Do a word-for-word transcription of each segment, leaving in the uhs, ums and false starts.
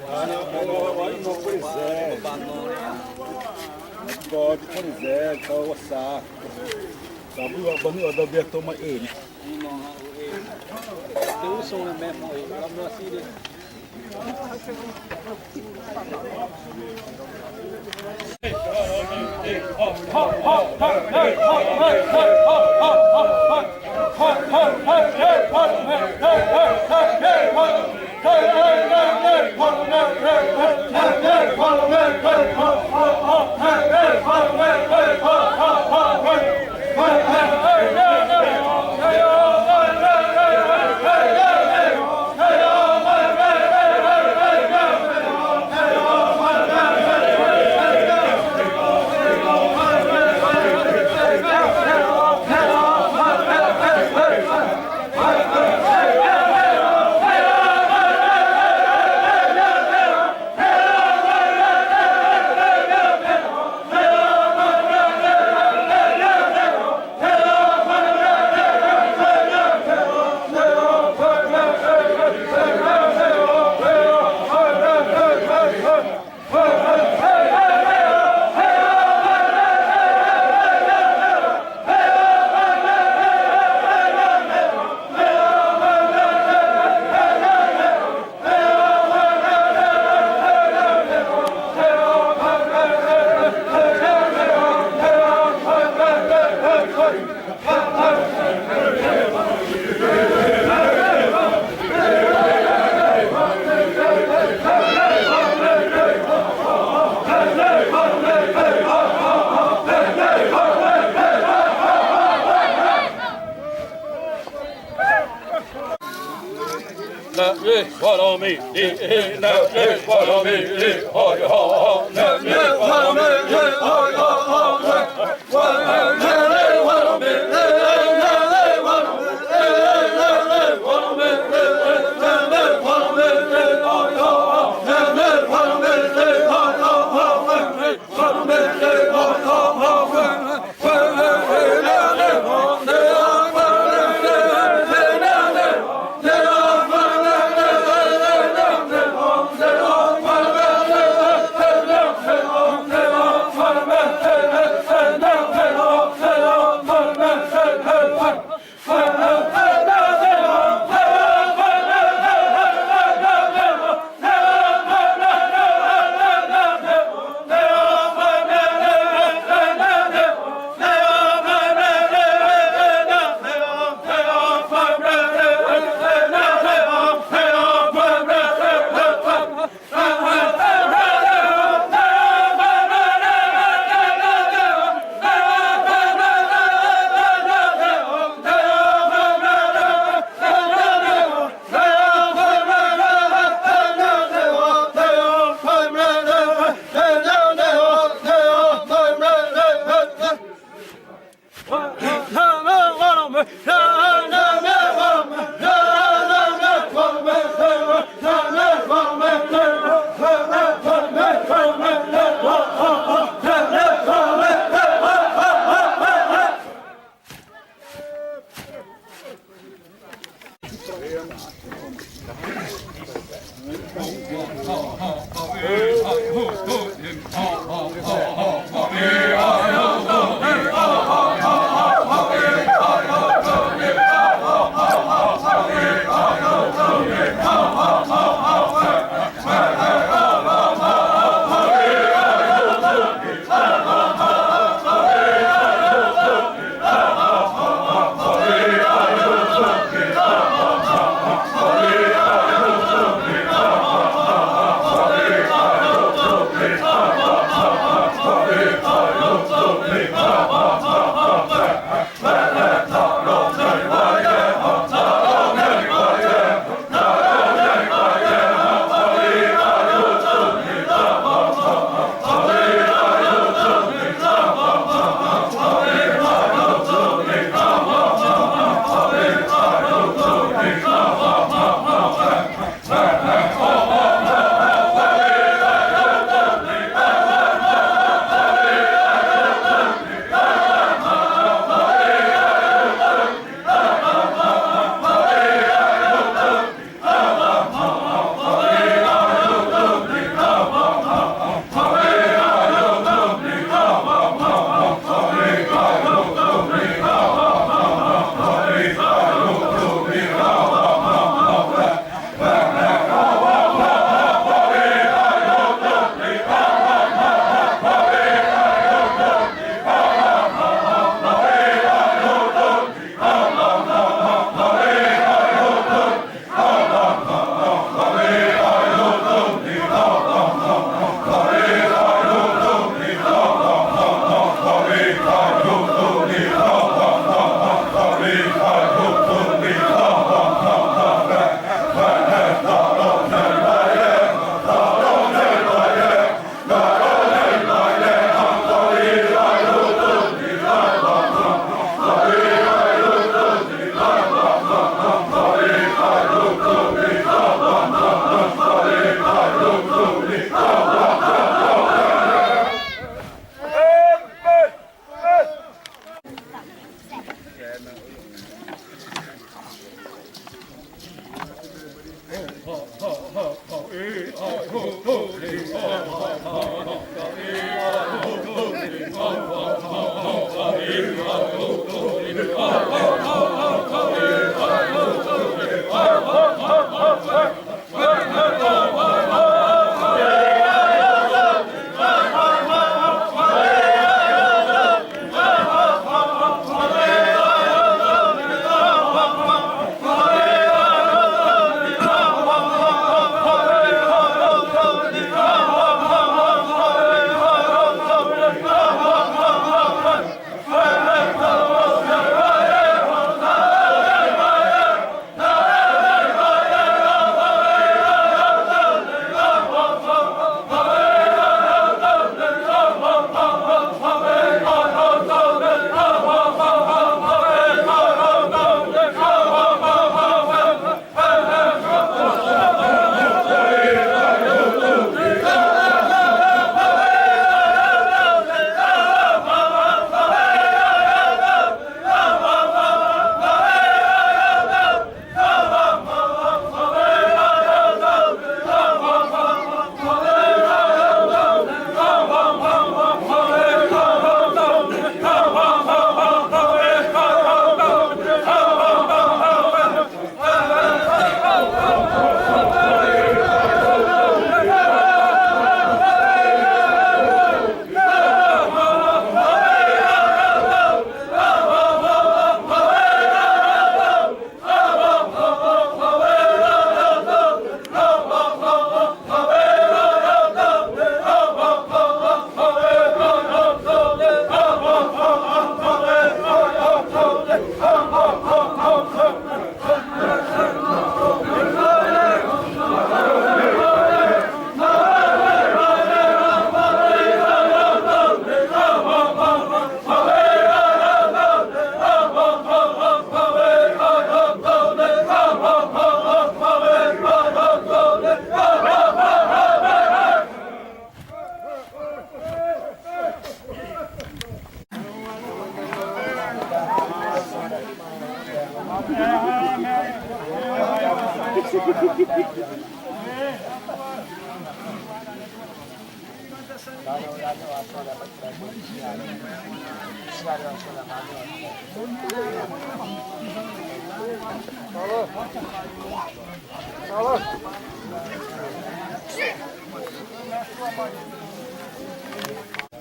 Ana, ana, ana, pois é. Pode, pois é, então, o saco. Sabe, o abandono da Beto, mas ele.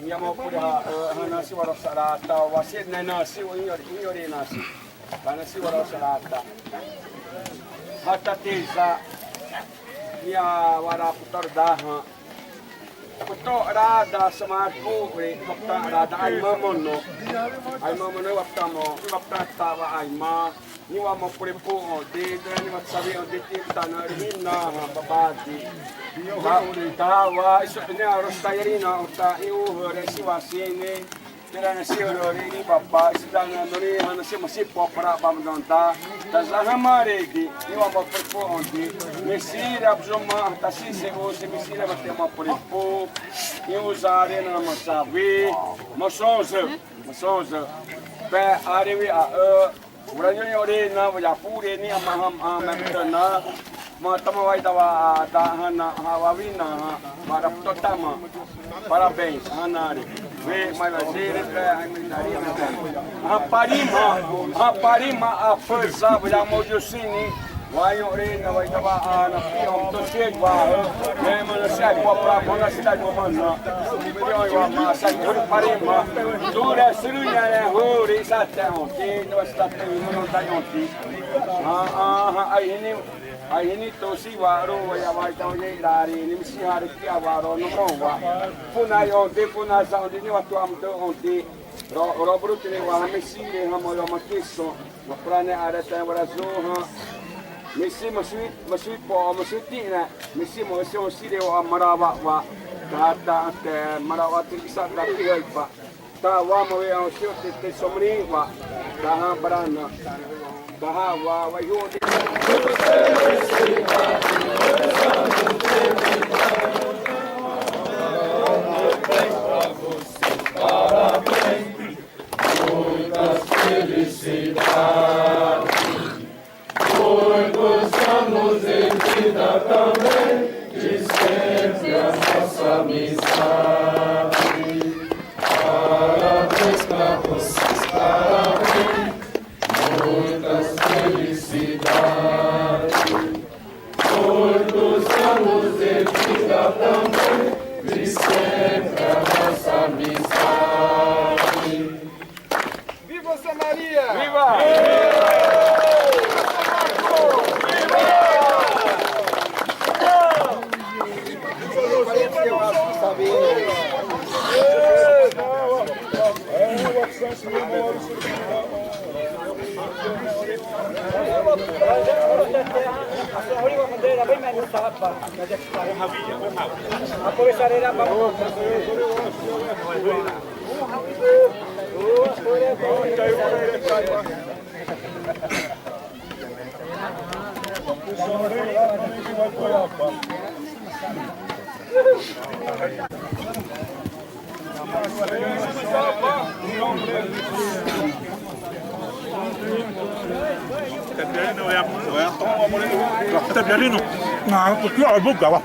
Ĩ'ã ma'ãpore hã, eh, hã nasi waro sarata, wasi ne nasi, inhore, inhore nasi. Hã nasi waro sarata. Hata teza. Ĩ'ã wara putar da hã. Putar da samaku re, putar da ai mamono. Ai mamono waptamo, waptata wa ai ma. Ni'wa ma'ãpore pô õ di, ni'wa sawi õ di, titana ri na hã babadi. Tahawa, iso ne arostayarina ota, iu hore siwasine. Tira na si hore ni baba, sidana nori hã na si masi pô para bamdonta. Taza hã marĩ di, ni'wa ma'ãpore pô õ di. Mesira bzoma, tasi se o se mesira mate ma'ãpore pô. Iu zare na masawi. Mosonza, mosonza. Pe arewi a, eh, Ura nyo nyo re na wa ya pure ni ama ham ama na. Ma tama wa ita wa da hana ha wa wina ha. Wa da puto tama. Parabéns, hana re. We mai wa zere pe ai mai dari na. Ha parima, ha parima a força wa ya mo yo sini. Wa yo re na wa ita wa a na pi om to se wa. Ne ma na sai kwa pra bona sita yo mana. Wa ma sai kwa parima. Tu re suru ya re ho re sa te on. Te no sta te no no ta yon ti. Ah, ah, ah, ai hini, ai hini to si wa ro wa ya wa ta ye ra re ni si ha re ki a wa ro no mo wa. Fu na yon te, fu na sa on te ni wa tu am to on te. Ro, ro bru te ni wa me si re ha mo yo ma kiso. Ma prane a re ta wa ra zo ha. Me si ma sui, ma sui po, ma sui ti na. Me si mo so si re wa mara wa wa. Ta ta te mara wa ti sa ta ti ha pa. Tahawa ma we õ sio te te somri wa. Taha barana. Tahawa wa yo te. Muitas felicidades. Muitos anos de vida também, e sempre a nossa amizade. Parabéns pra vocês, parabéns, muitas felicidades. Muitos anos de vida também, e sempre a nossa amizade. Viva Santa Maria! Viva! Tabiarino. Na, porque eu vou gravar.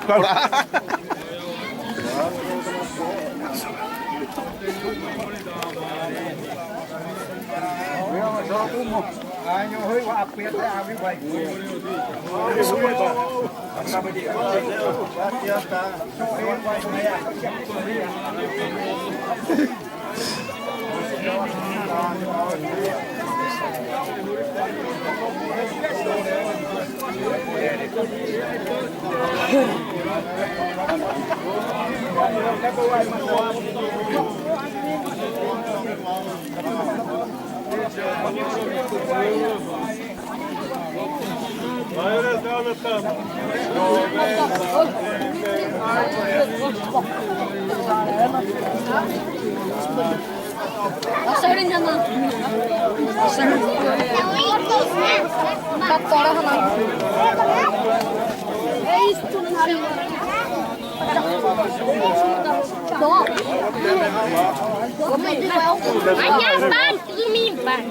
Anyaban, ini ban.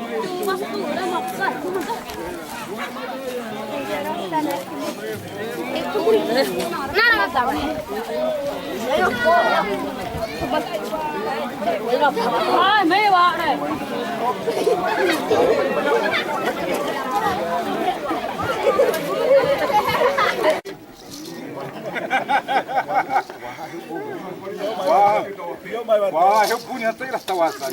Wa, wa, hâ bunhata ira tawasa.